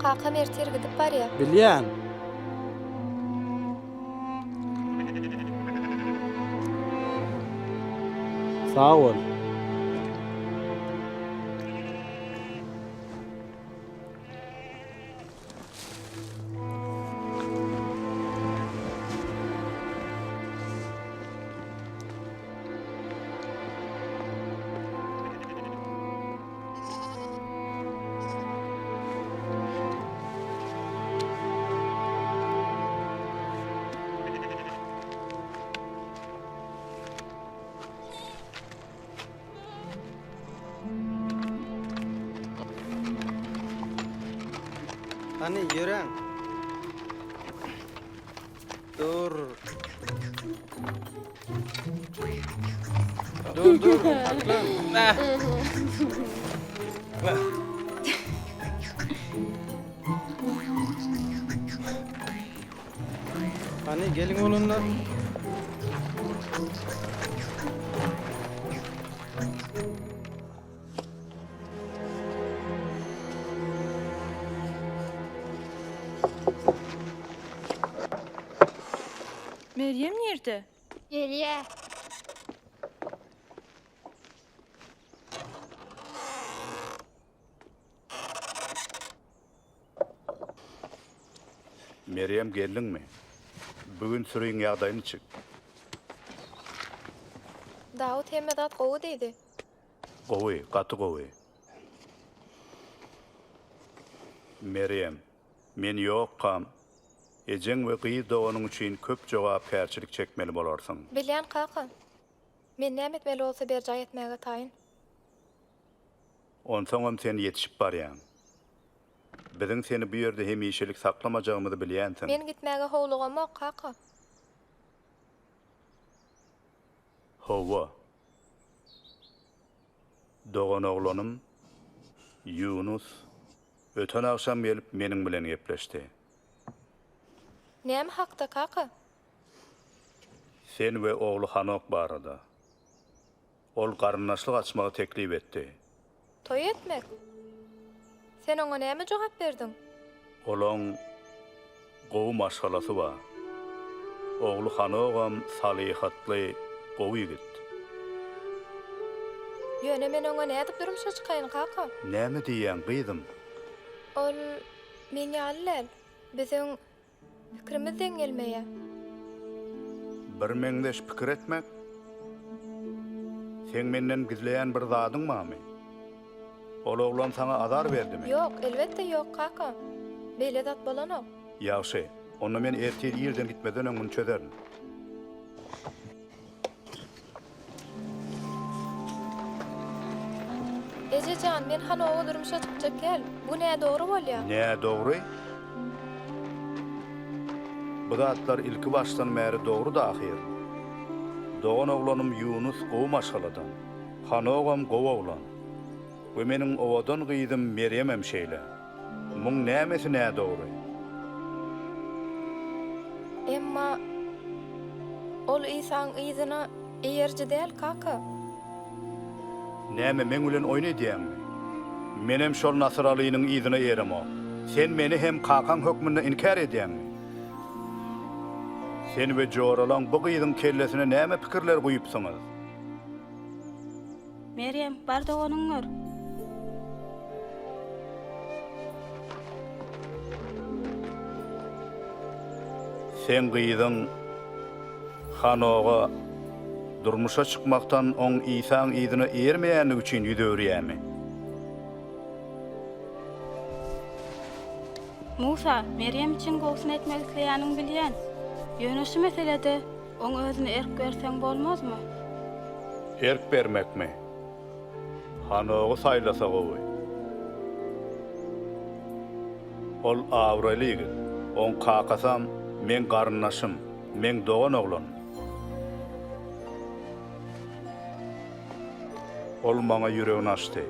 Kakam ertir gidip barýar. Bilýän. Sag bol. Hany, ýöräň. Dur. Dur, dur, saklan. Hany, geliň oglanlar. Merýem nirde? Gelýä. Merýem geldiňmi? Bu gün süriň ýagdaýy niçik? Dawut hemme zat gowy diýdi. Gowy, gaty gowy. Merýem, men ýokkam, ejeň we gyz doganyň üçin köp jogapkärçilik çekmeli bolarsyň. Bilýän kaka. Men näme etmeli bolsa berjaý etmäge taýyn. Onsoňam sen ýetişip barýaň. Biziň seni bu ýerde hemişelik saklamajagymyzy bilýänsiň. Men gitmäge howlugamok, kaka. Hawa. Doganoglanym Ýunus öten agşam gelip meniň bilen gepleşdi. Näme hakda, kaka? Sen we ogly Hanok barada. Ol garyndaşlyk açmagy teklip etdi. Toý etmek? Sen oňa näme jogap berdiň? Olaň gowy maşgalasy bar. Ogly Hanogam salyhatly, gowy ýigit. Ýöne men oňa nädip durmuşa çykaýyn, kaka? Näme diýýäň, gyzym? Ol meň ýaly däl. Biziň Pikirimiz deň gelmeýär. Birmeňzeş pikir etmek? Seň menden gizleýän bir zadyň barmy? Ol oglan saňa azar berdimi? Ýok, elbetde ýok, kaka. Beýle zat bolanok. Ýagşy, onda men ertir irden gitmezden öň muny çözerin. Eje jan, men Hanowa durmuşa çykjak däl. Bu nädogry bolýa. Nädogry? Bu zatlar ilki başdan bäri dogrudy ahyr. Dogan oglanym Ýunus gowy maşgaladan. Hanogam gowy oglan. We meniň owadan gyzym Merýemem şeýle. Muň nämesi nädogry? Emma ol Isaň yzyna eýeriji däl, kaka. Näme, meň bilen oýun edýäňmi? Menem şol Nasyralynyň yzyna eýeremok. Sen meni hem kakaň hökmünde inkär edýäňmi? Sen we joralaň bu gyzyň kellesine näme pikirler guýupsyňyz? Merýem, bar doganyňy gör. Seň gyzyň Hanoga durmuşa çykmakdan oň Isaň yzyna eýermeýänligi üçin ýüz öwürýärmi? Musa, Merýem üçin gowusyny etmek isleýäniňi bilýän. Ýöne şu meselede Oň özüne erk berseň bolmazmy? Erk bermekmi? Hanogy saýlasa gowy. Ol abraýly ýigit. Oň kakasam meň garyndaşym, meň dogan oglanym. Ol maňa ýüregini açdy.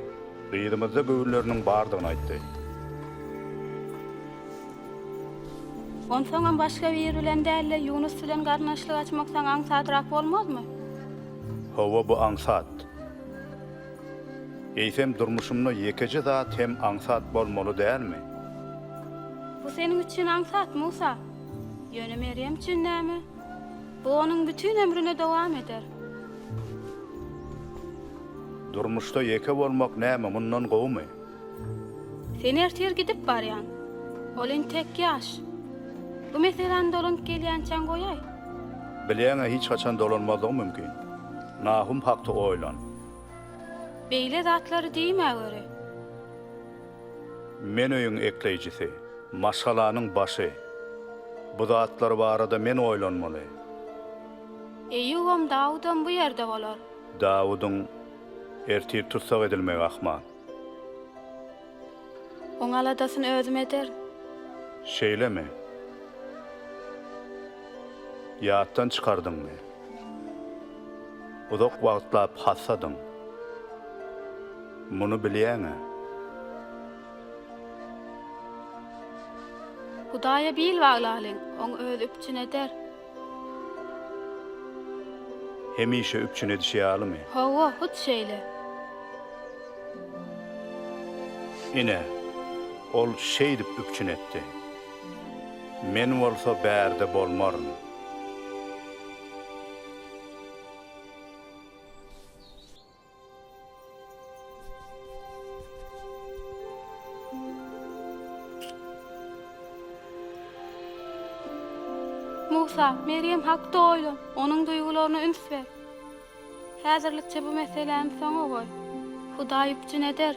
Gyzymyzda göwünleriniň bardygyny aýtdy. Onsoňam başga biri bilen däl-de, Ýunus bilen garyndaşlyk açmak saňa aňsadrak bolmazmy? Hawa, bu aňsat. Eýsem, durmuşymda ýekeje zat hem aňsat bolmaly dälmi? Bu seniň üçin aňsat, Musa. Ýöne Merýem üçin näme? Bu onuň bütin ömrüne dowam eder. Durmuşda ýeke bolmak näme mundan gowumy? Sen ertir gidip barýaň. Ol entek ýaş. Bu meseläni dolanyp gelýänçäň goýaý. Bilýäň-ä hiç haçan dolanmazlygy mümkin. Nahum hakda oýlan. Beýle zatlary diýmäweri. Men öýüň ekleýjisi, maşgalanyň başy. Bu zatlar barada men oýlanmaly. Eýýubam, Dawudam bu ýerde bolar. Dawudyň ertir tussag edilmegi ahmal. Oň aladasyny özüm ederin. Şeýlemi? Ýatdan çykardyňmy? Uzak wagtlap hassadyň. Muny bilýäň-ä. Hudaýa bil baglalyň, Oň Özi üpjün eder. Hemişe üpjün edişi ýalymy? Hawa, hut şeýle. Ine, Ol şeýdip üpjün etdi. Men bolsa bärde bolmaryn. Musa, Merýem hakda oýlan, onuň duýgularyna üns ber. Häzirlikçe bu meseläni soňa goý. Hudaý üpjün eder.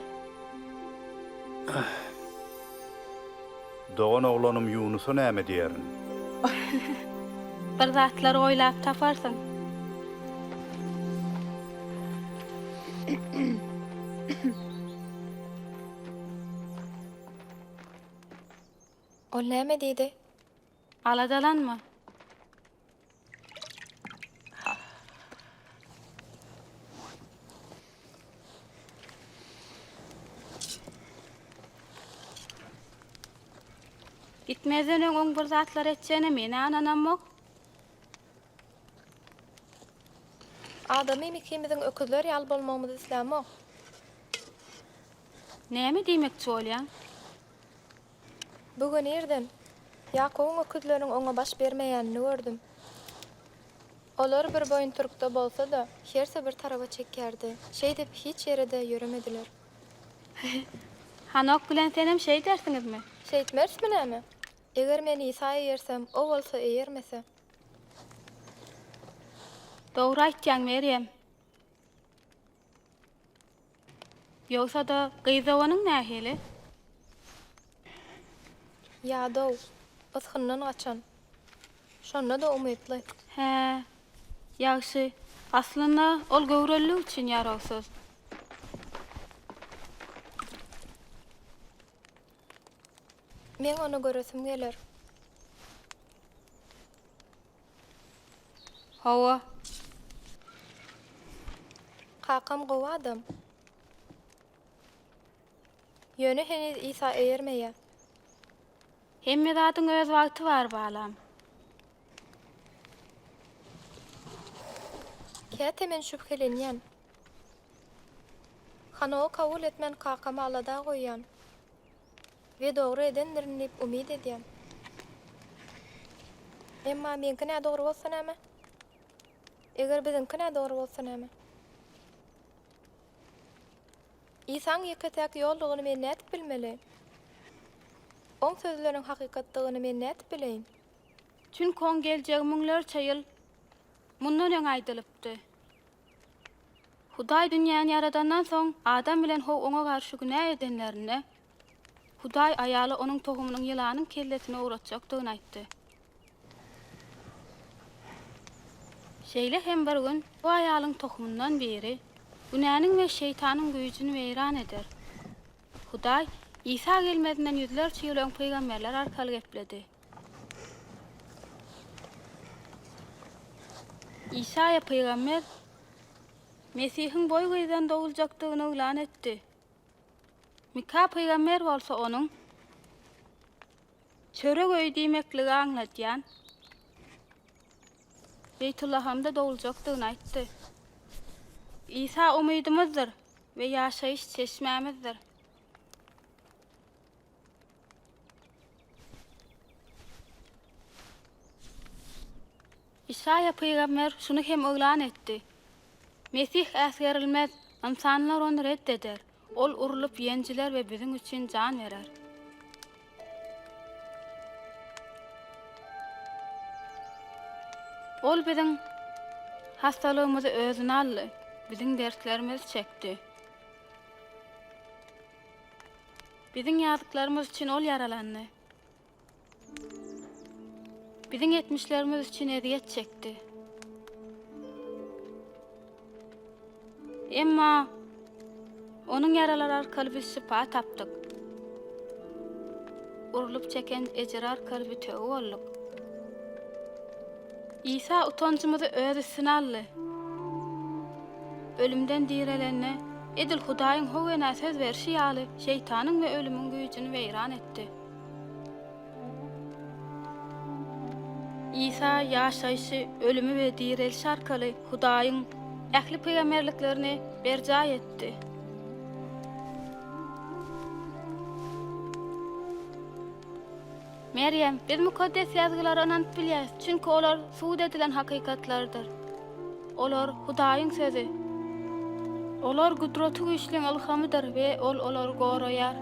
Dogan oglanym Ýunusa näme diýerin? Bir zatlar oýlap taparsyň. Ol näme diýdi? Aladalanma. Gitmezden öň oň bir zatlar etjegine men-ä ynanamok. Adamym ikimiziň öküzler ýaly bolmagymyzy islämok. Näme diýmekçi bolýaň? Bu gün irden Ýakubyň öküzleriniň oňa baş bermeýänini gördüm. Olar bir boýunturukda bolsa-da, hersi bir taraba çekýärdi. Şeýdip, hiç ýere-de ýöremediler. Hanok bilen senem şeýdersiňizmi? Şeýtmerismi näme? Eger men Isa eýersem, o bolsa eýermese. Dogry aýtýaň, Merýem. Ýogsa-da, gyz doganyň nähili? Ýadaw, ysgyndan gaçan. Şonda-da umytly. Hä, ýagşy. Aslynda, ol göwrelilik üçin ýarawsyz. Meň ony göresim geler. Hawa. Kakam gowy adam. Ýöne heniz Isa eýermeýär. Hemme zadyň öz wagty bar, balam. Käte men şübhelenýän. Hanogy kabul etmän kakamy alada goýýan. We dogry edendirin diýip umyt edýän. Emma meňki nädogry bolsa näme? Eger biziňki nädogry bolsa näme? Isaň ýeke-täk ýoldugyny men nädip bilmeli? Oň sözleriniň hakykatdygyny men nädip bileýin? Çünki oň geljegi müňlerçe ýyl mundan öň aýdylypdy. Hudaý dünýäni ýaradandan soň, Adam bilen How Oňa garşy günä edenlerinde, Hudaý aýala onuň tohumynyň ýylanyň kellesini owratjakdygyny aýtdy. Şeýle hem bir gün bu aýalyň tohumyndan biri günäniň we şeýtanyň güýjüni weýran eder. Hudaý Isa gelmezinden ýüzlerçe ýyl öň pygamberler arkaly gepledi. Işaýa pygamber Mesihiň boý gyzdan doguljakdygyny yglan etdi. Mika pygamber bolsa onuň Çörek öýi diýmekligi aňladýan Beýtullahamda doguljakdygyny aýtdy. Isa umydymyzdyr we ýaşaýyş çeşmämizdir. Işaýa pygamber şuny hem yglan etdi, Mesih äsgerilmez, ynsanlar ony ret eder, ol urlup ýenjiler we biziň üçin jan berer. Ol biziň hassalygymyzy özüne aldy, biziň dertlerimizi çekdi. Biziň ýazyklarymyz üçin ol ýaralandy. Biziň etmişlerimiz üçin ezýet çekdi. Emma Onuň ýaralary arkaly biz şypa tapdyk. Urlup çeken ejiri arkaly bütewi bolduk. Isa utanjymyzy Öz üstüne aldy. Ölümden direlende, edil Hudaýyň How enä söz berşi ýaly, şeýtanyň we ölümiň güýjüni weýran etdi. Isa ýaşaýşy, ölümi we direlişi arkaly Hudaýyň ähli pygamberliklerini berjaý etdi. Merýem, biz Mukaddes Ýazgylara ynanyp bilýäris, çünki olar subut edilen hakykatlardyr. Olar Hudaýyň Sözi. Olar Gudratygüýçliň ylhamydyr we Ol olary goraýar.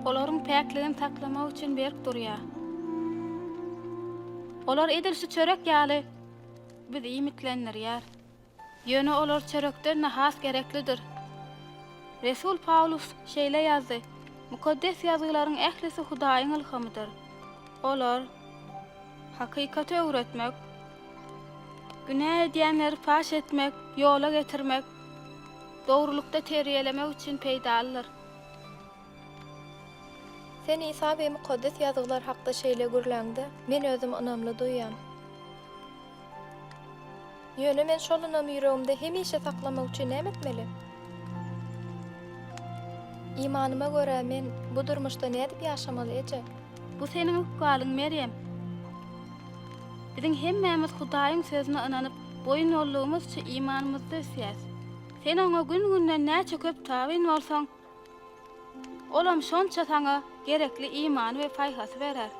Olaryň päkligini saklamak üçin berk durýar. Olar edil şu çörek ýaly bizi iýmitlendirýär. Ýöne olar çörekden-de has gereklidir. Resul Pawlus şeýle ýazdy, Mukaddes Ýazgylaryň ählisi Hudaýyň ylhamydyr. Olar hakykaty öwretmek, günä edýänleri paş etmek, ýola getirmek, dogrulykda terbiýelemek üçin peýdalydyr. Sen Isa we Mukaddes Ýazgylar hakda şeýle gürläňde, men özümi ynamly duýýan. Ýöne men şol ynamy ýüregimde hemişe saklamak üçin näme etmeli? Imanyma görä men bu durmuşda nädip ýaşamaly, eje? Bu seniň ykbalyň, Merýem. Biziň hemmämiz Hudaýyň Sözüne ynanyp, boýun boldugymyzça imanymyzda ösýäs. Sen Oňa gün-günden näçe köp tabyn bolsaň, Olam şonça saňa gerekli imany we paýhasy berer.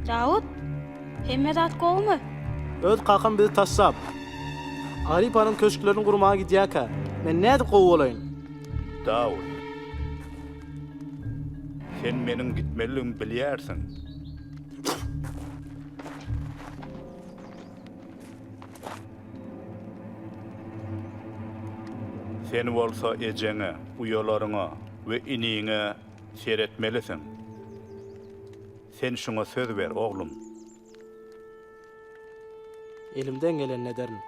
Dawut, hemme zat gowumy? Öz kakam bizi taşlap, Agripanyň köşklerini gurmaga gidýärkä, men nädip gowy bolaýyn? Dawut, sen meniň gitmelidigimi bilýärsiň. Sen bolsa ejeňe, uýalaryňa we iniňe seretmelisiň. Sen şuňa söz ber, oglum. Elimden gelenini ederin.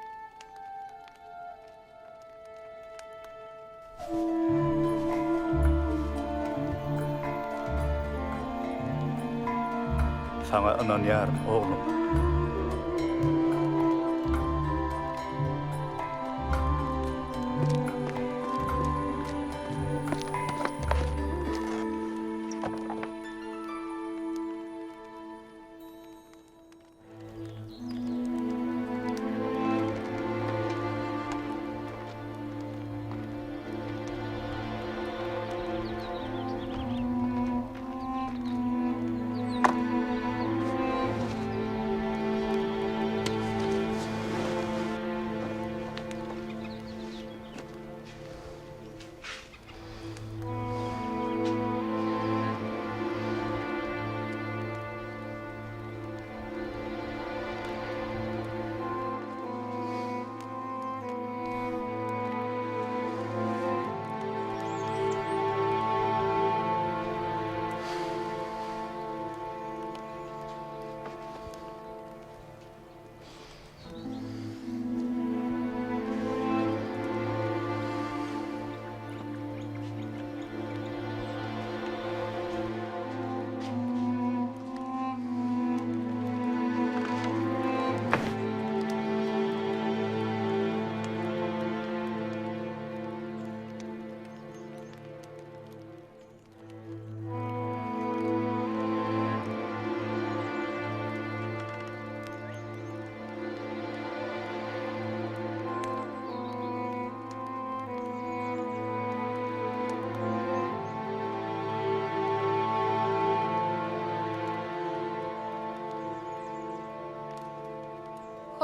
Saňa ynanýaryn, oglum.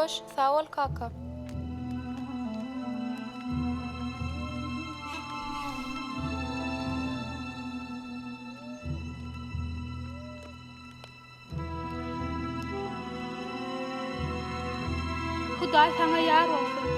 Hoş, sag bol kaka. Hudaý saňa ýar bolsun.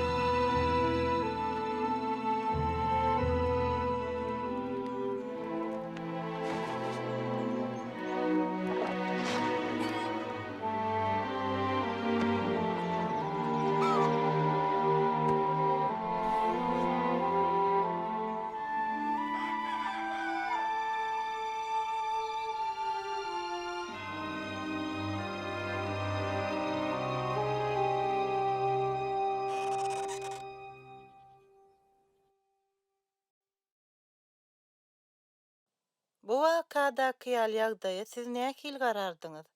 Bu wakadaky ýaly ýagdaýa siz nähili garardyňyz?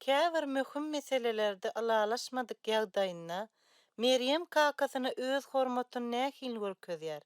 Käbir möhüm meselelerde ylalaşmadyk ýagdaýynda, Merýem kakasyna öz hormatyny nähili görkezýär?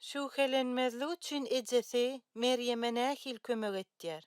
Şübhelenmezlik üçin ejesi Merýeme nähili kömek etýär?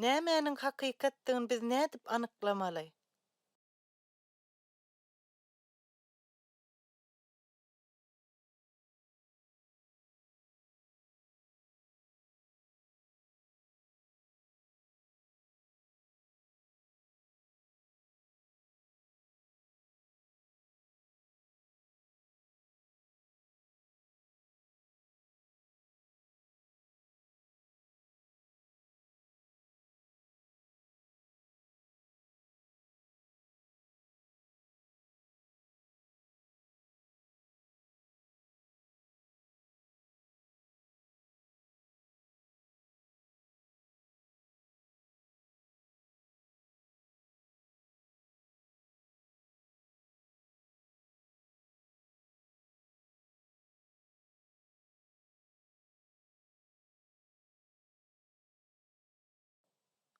Nämäniň hakykatdygyny biz nädip anyklamaly?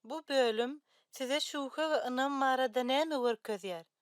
Bu bölüm size şübhe we ynam barada näme görkezýär?